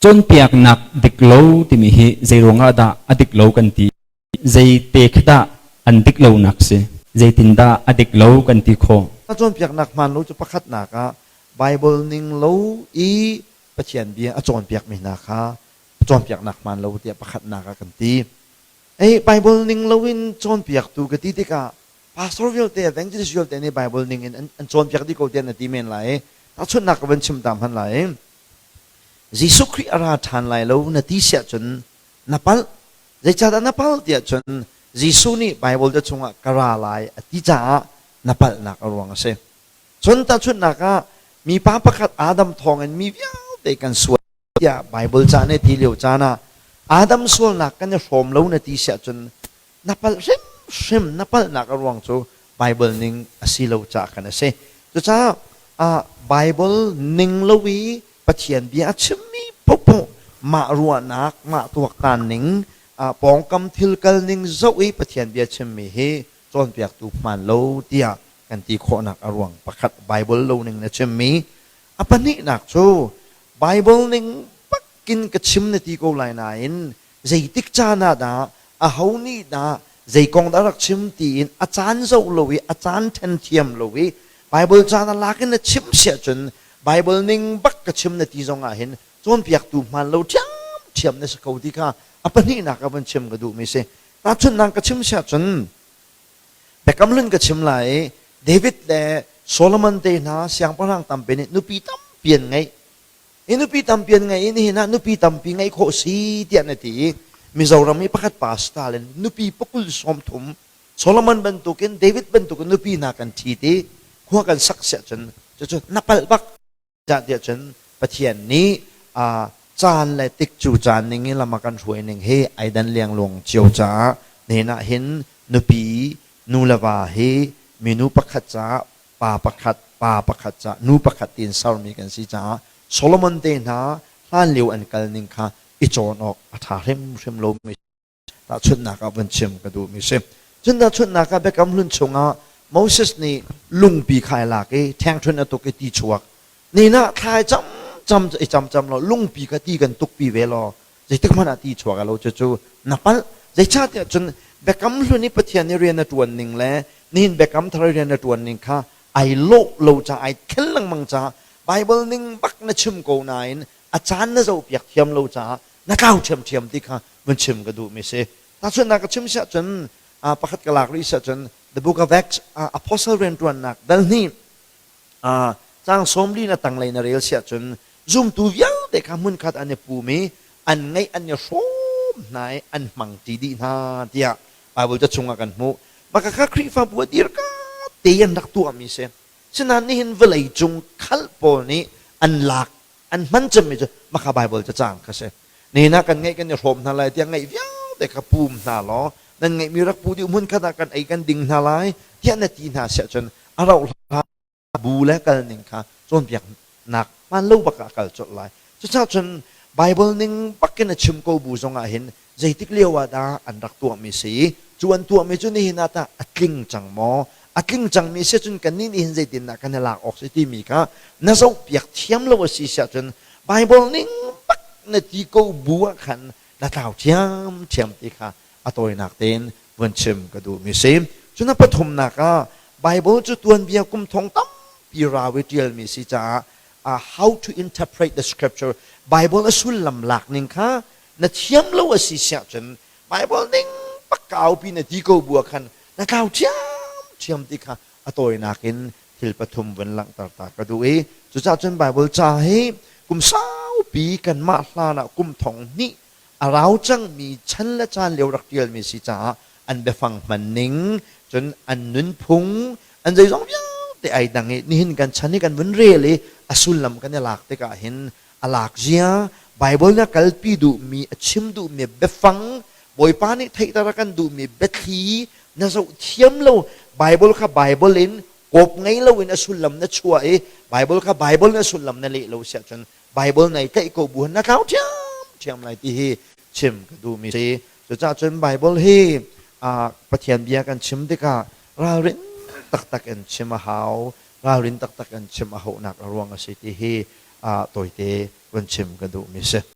Cawnpiaknak dik lo timi hi zeiruangah dah a dik lo kan ti? Zeite khi dah an dik lonak si? Zeitindah a dik lo kan ti khawh? A cawnpiaknak hmaan lo cu pakhatnak ah Baibal ning lo i Pathian bia a cawnpiakmi hna kha cawnpiaknak hmaan lo tiah pakhatnak ah kan ti. Ei Baibal ning loin cawnpiaktu ka ti tikah pastor vialte, evangelist vialte nih Baibal ning in an cawnpiak dih ko tiah na ti men lai. Tahchunhnak ka van chim ta hmanh lai. Jesuh Khrih a ra ṭhan lai lo na ti siah cun na palh. Zeicahdah na palh tiah cun Jesuh nih Baibal ca chungah ka ra lai a ti caah na palhnak a ruang a si. Cun tahchunhnak ah mipa pakhat Adam thawngin mi vialte kan sual tiah Baibal ca nih ti lio caan ah Adam sualnak kan i hrawm lo na ti siah cun na palh hrimhrim na palhnak a ruang cu Baibal ning a si lo caah khan a si. Cucaah Baibal ning lo i Pathian bia a chimmi paohpaoh mah ruahnak, mah tuaktan ning, pawngkam thil kal ning zoh i Pathian bia chimmi hi cawnpiaktu hmaan lo tiah kan ti khawhnak a ruang pakhat Baibal lo ning na chimmi. A pahnihnak cu Baibal ning bakin ka chim na ti ko lai nain zeitik caan ah dah aho nih dah zei kong dah rak chim tiin a caan zoh lo i a caan ṭhen thiam lo i Baibal caan a lak in na chim siah cun Baibal ning bak ka chim na ti zong ah hin cawnpiaktu hmaan lo ṭhiamṭhiam na si ko ti kha a pahnihnak ah van chim ka duhmi si. Tahchunhnak ka chim siah cun Biakam Hlun ka chim lai i David le Solomon te hna siangpahrang tampi nih nupi tampi an ngeih. Hi nupi tampi an ngei i nihin ah nupi tampi ngeih khawh si tiah na ti i Mizoram i pakhat pa Stalin nupi pakul 30 Solomon bantukin David bantukin nupi hna kan ṭhit i khua kan sak siah cun cucu na palh bak tiah cun Pathian nih caan le tik cu caan ning i lam a kan hruai ning hi ai dan liangluang cio caah nihin ah hin nupi nu le va hi minu pakhat caah pa pakhat pa pakhat ca nu pakhat tiin sermi kan si caah Solomon te hna hlanlio an kal ning kha i cawn awk a ṭha hrimhrim lomi tahchunhnak ah van chim ka duhmi si. Cun tahchunhnak ah Biakam Hlun chungah Moses nih lungpi kha ai lak i ṭhengṭhun a tuk i ti chuak. Ni nah thla i cam cam i cam cam law lungpi kha ti kan tukpi ve law zeitik hmanh ah ti chuak lo cucu na palh. Zeicahtiah cun Biakam Hlun i Pathian nih rian a ṭuan ning le nihin Biakam Thar i rian a ṭuan ning kha ai lawh lo caah ai thlen lengmang caah Baibal ning bak na chim ko nain a caan na zohpiak thiam lo caah na tlau ṭhiamṭhiam ti kha vun chim ka duhmi si. Tahchunhnak ka chim siah cun pakhat ka lak rih siah cun The Book of Acts Apostle rianṭuannak dal hnih Caang 40 na tanglei na rel siah cun zumtu vialte kha hmunkhat an i pum i an ngeih an i hrawm hna i an hmangṭi dih hna tiah Baibal ca chungah kan hmuh. Mah kha Khrihfabu a dirka te an rak tuahmi si. Sinain nihin vawlei cung khalh pawl nih an lak an hman cemmi cu mah kha Baibal cacang kha si. Nihin ah kan ngeih kan i hrawm hna lai tiah ngeih vialte kha pum hna law nan ngeihmi rak pu dih hmunkhat ah kan ei kan ding hna lai tiah na ti hna siah cun a rauh hlan bu le kal ning kha cawnpiaknak hmaan lo bak ah a kal colh lai. Cucaah cun Baibal ning bakin a chim ko bu zong ah hin zeitik lio ah dah an rak tuahmi si cu an tuahmi cu nihin ah tah a tling cang maw a tling cangmi si cun kannih nih hin zeitindah kan i lak awk si timi kha na zohpiak thiam lo a si siah cun Baibal ning bak na ti ko bu ah khan na tlau ṭhiamṭhiam ti kha a tawinak tein vun chim ka duhmi si. Cun a pathumnak ah Baibal cu tuanbia kum thong tampi rau i ṭialmi si caah how to interpret the scripture Bible a sullam lak ning kha na thiam lo a si siah cun Bible ning bak kaupi na ti ko bu ah khan na tlau ṭhiamṭhiam ti kha a tawinak in thil pathum vun langhter ta ka duh i cucaah cun Bible ca hi kum saupi kanmah hlan ah kum thong hnih a rau cangmi chan le caan lio rak ṭialmi si caah an biafang hman ning cun an nunphung an zeizong vialte ai dang i nihin kan chan i kan vun rel i a sullam kan i lak tikah hin a lak zia Bible nih a kalpi duhmi a chim duhmi biafang Bawipa nih theihter a kan duhmi biathli na zoh thiam lo Bible kha Bible in kawp ngei loin a sullam na chuah i Bible kha Bible in a sullam na leh lo siah cun Bible nei tlaih ko bu na tlau ṭhiamṭhiam lai ti hi chim ka duhmi si. Cucaah cun Bible hi Pathian bia kan chim tikah ralrin taktak in chim a hau, ralrin taktak in chim a hauhnak a ruang a si ti hi tawite vun chim ka duhmi si.